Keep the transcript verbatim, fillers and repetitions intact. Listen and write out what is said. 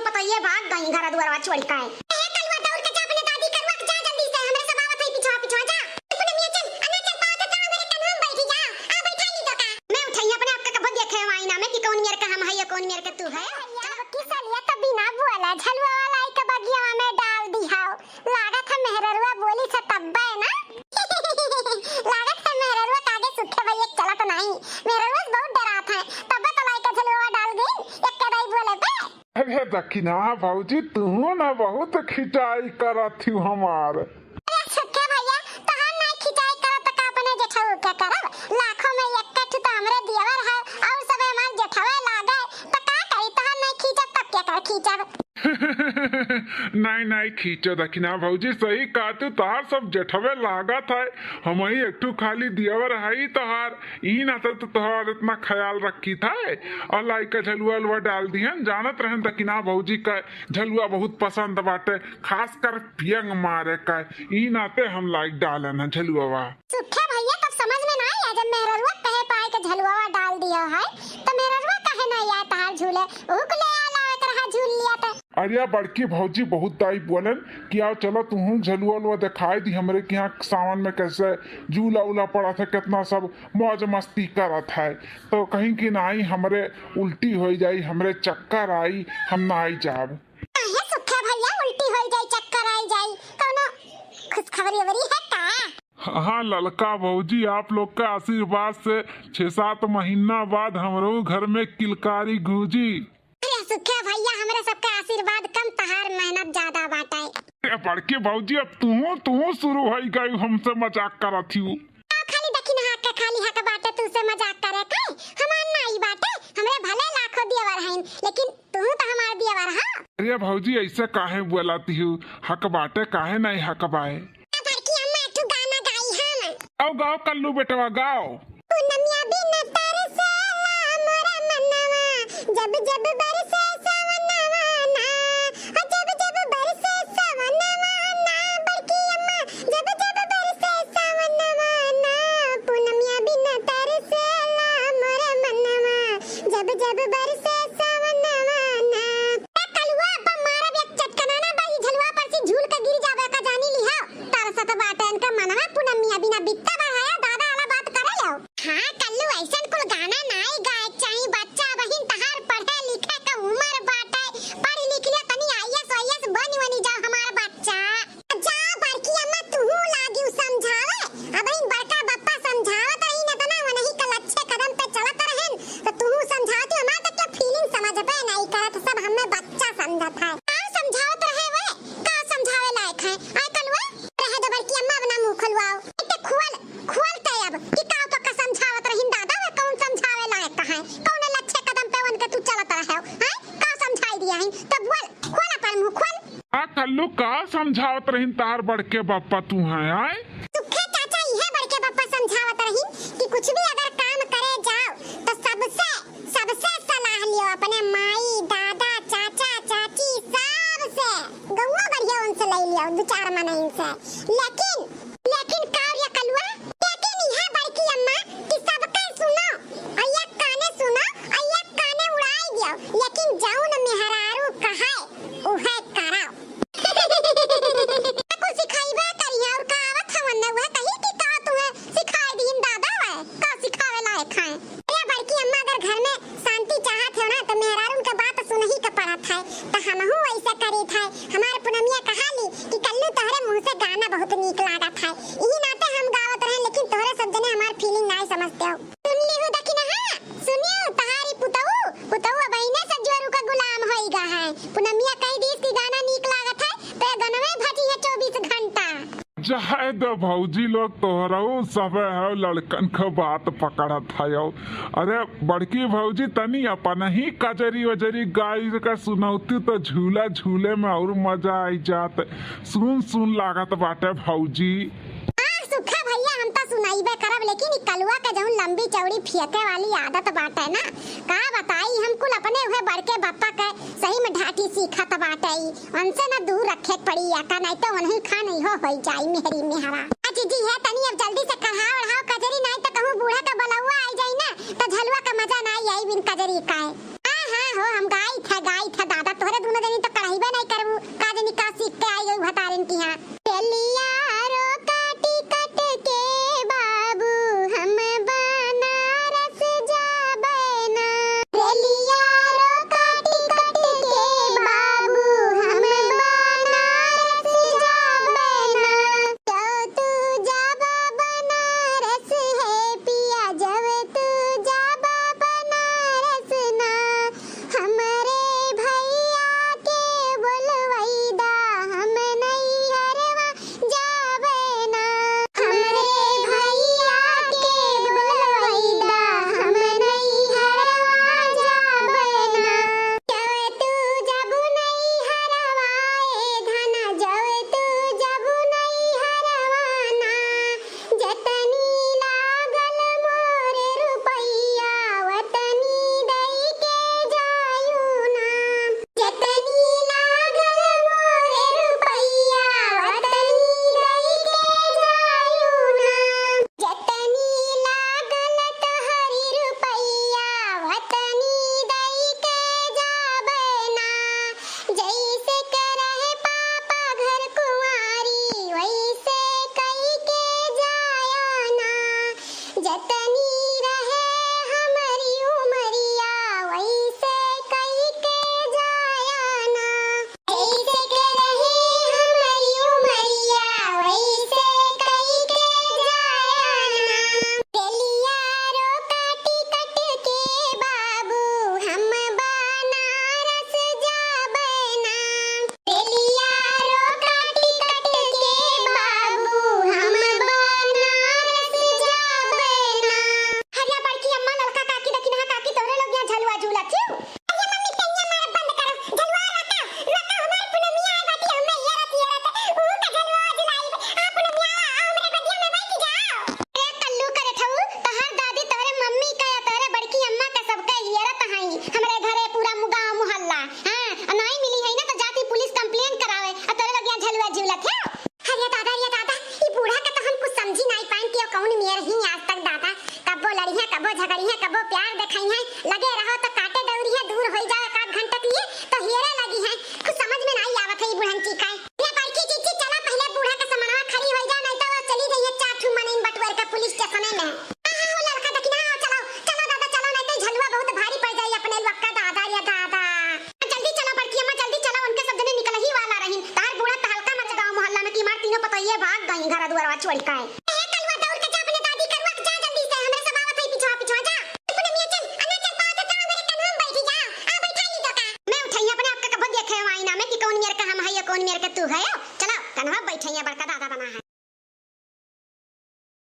पतोहिए भाग गई घर दुआरवा छोड़ के। ए, कलुआ, दौड़ के जा अपने दादी करुआ के, जा जल्दी से, हमरे सब आवत है पिछवा पिछवा, जा। पूनमिया चल, आ ना चल पावत है, तो हमरे कन्हवा में बैठी जा, आ बैठा ली तो का। मैं उठाई अपने आप का कब देखे आईना में कि कौन मेर का हम है या कौन मेर के तू है। अब की सालिया तो बिना बोला झलुआ वाला आई के बगिया में डाल दी हो। लागत है मेहररुआ बोली से तब्बे ना। लागत है मेहररुआ कागे सुखे भैया चलत नहीं। मेहररुआ से बहुत डरात है, तब्बे तो लाइके झलुआ डाल गई, एक कदाई बोले पे। अरे दखिना भौजी, तू ना बहुत खिंचाई करत हू हमार। अरे सुखे भैया, तहार नहीं खिंचाई करब त का अपने जेठऊ के करब? लाखों में एक ठू त हमरे दियवर है, और सबे हमार जेठवे लागे, त का करी? तहार नहीं खींचब तब के कर खींचब? नहीं, नहीं खींचो दखिना भौजी, सही कहत हू, तहार सब जेठवे लागत है। हमही एक ठू खाली दियवर है तहार, ई नाते तो तहार इतना ख्याल रखी था। और लाइके झलुआ उलुआ डाल दिहन, जानत रहन दखिना भौजी का झलुआ बहुत पसंद बाटे, खासकर पियंग मारे का, ई नाते हम लाइक डालन है झलुआ। सुखे भैया, तब समझ में ना आया जब मेहररुआ कहे पाए के झलुआ डाल दिया है, तो मेहररुआ कहे ना आया तहार झूले, उहु के ले आ लावे तरह झूल लिया था। अरे बड़की भौजी बहुत दाई बोलन कि आओ चलो तुहूँ झलुआ उलुआ दिखाई दी हमरे कि यहाँ सावन में कैसे झूला उला पड़ा था, कितना सब मौज मस्ती करत है। तो कहीं कि नाई हमरे उल्टी हो जाई, हमरे चक्कर आई, हम नाई जाब। काहे सुखे भैया उल्टी हो जाई, चक्कर आई जाई, कौनो खुशखबरी उबरी है का? हाँ, हाँ, ललका भौजी, आप लोग के आशीर्वाद से छह सात महीना बाद हमरो घर में किलकारी गूंजी। अरे सुखे भैया, हमरे सबके आशीर्वाद कम, तहार मेहनत ज्यादा बाटे। ए बड़के भौजी, अब तुहूँ, तुहूँ शुरू होई गई हमसे मजाक करत हू। आओ खाली दखिनहा के खाली हक बाटे तुमसे मजाक करे के, हमार नाई बाटे, हमरे भले लाखों दियवर हईन, लेकिन तुहूँ तो हमार दियवर हा। अरे भौजी, ऐसे काहे बोलत हू? हक बाटे, काहे नहीं हक बाए? आ बड़की अम्मा, एक ठो गाना गाई हम। आओ गाओ कल्लू बेटवा, गाओ। पूनमिया बिन तरसेला मोरा मनवा, जब जब बरसे सवनवा ना, ओ जब जब बरसे सवनवा ना, बड़की अम्मा, जब जब बरसे सवनवा ना, पूनमिया बिन तरसेला मोरा मनवा, जब जब बरसे सवनवा ना। ए कलुआ, अब मारब एक चटकना ना, बा ई झलुआ पर से झूल के गिर जाबे का जानी लिहा। तरसत बाटे इनका मनवा, पूनमिया बिना बित्ता बहाया दादा वाला बात करे लो। हाँ कल्लू, ऐसन कुल गाना नाई गाए के चाही, बच्चा बहिन तहार पढ़े लिखे के उम्र बाटे, पढ़ लिख लिया तनी आईएएस वाईएएस बनी वनी जाओ हमार बच्चा। जा बड़की अम्मा, तुहू लागिउ समझावे। अबहिन बड़का बप्पा समझावत रहीन, एतना वनही के लच्छे कदम पे चलत रहेन, तो तुहू समझावत हमार तक के फीलिंग समझबे नाई करत, सब हमें बच्चा समझत है। का समझावत रहे वे? का समझावे लायक है? आय कलुआ, रहे दो बड़की अम्मा, अपना मुंह खुलवाओ। इते खुअल, खुअल ते अब, कि का तो का समझावत रहीन दादा, वे कौन समझावे लायक है? कौन लच्छे कदम पे वन के तू चलत रहे हो? हैं? का समझाई दिया है? तब बोल, खोल अपन मुंह, खोल। आ कल्लू, का समझावत रहीन तहार बड़के बापा तू हैं, आय? सुखे चाचा, इहे बड़के बापा समझावत रहीन कि कुछ भी अगर काम करे जाओ तो सबसे, सबसे सलाह लियो, अपने माई, दादा, चाचा, चाची, सबसे, गौवा बढ़िया उनसे ले लियो, दो चार मनइन से। लेकिन लेकिन का रे कलुआ, लेकिन इहे बड़की अम्मा कि सबके सुनो, आ एक काने सुनो, आ एक काने उड़ाई दियो, लेकिन जौन मेहरारू कहे, उहे करो। कुछ सिखाइबे करिहे और का आवत हवन न, उहे कही कि का तुहे सिखाई दीन दादा, वह का सिखावे लायक है। ए बड़की अम्मा, अगर घर में शांति चाहत हो ना, तो मेहरारून के बात सुनही के पड़त है। तो हमहू वैसे करीत है। हमार पुनमिया कहाली कि कल्लू, तोहरे मुंह से गाना बहुत नीक लागत है, इही नाते हम गावत रहे, लेकिन तोहरे सब जने हमार फीलिंग नाय समझते हो। सुन ली हो दखिनहा, सुनियो, तहारी पुतऊ, पुतऊ अब अहिने से जोरू का गुलाम होई गा है। पुनमिया कह दीस कि गाना नीक लागत है, तो ये गनवे भटी है चौबीस घंटा। जाए दो भौजी लोग, तोहरऊ सबे हो लड़कन क बात पकड़त हयो। अरे बड़की भौजी, तनी अपन ही कजरी वजरी गाई के सुनौती तो झूला झूले में और मजा आई जात। सुन सुन लागत बाटे भौजी। हाँ सुखा भैया, हम तो सुनाइबे करब, लेकिन ई कलुआ के जौन लंबी चौड़ी फेंके वाली आदत बाटे ना, का बताई, हम कुल अपने उहे बड़के बप्पा के सही में ढाटी सीखत बाटे ई। उनसे ना दूर रखे के पड़ी, या का नहीं तो उन्हीं खा नहीं हो, होई जाई मेहरी मेहरा। आ जीजी है, तनी अब जल्दी से कढ़ाओ ओढ़ाओ कजरी, नहीं तो कहूँ बूढ़ा का बलौआ आई जाई ना, तो झलुआ का मजा ना आई बिन कजरी का है। हाँ, हाँ हो, हम गाई थे, गाई थे दादा, तोहरे दोनों जनी आ छोड़ी का है। ए, कलुआ, दौड़ के जा अपने दादी करुआ के, जा जल्दी से, हमरे सब आवत है पिछवा पिछवा, जा। पूनमिया चल, अना चल, पाँच का मेरे कन्हा में बैठी जा, आ बैठा ली तो का। मैं उठाई अपने आप का कब देखे हो आईना में कि कौन मेर का हम है या कौन मेर का तू है। चलो, कन्हा बैठे हैं, बड़का दादा बना है।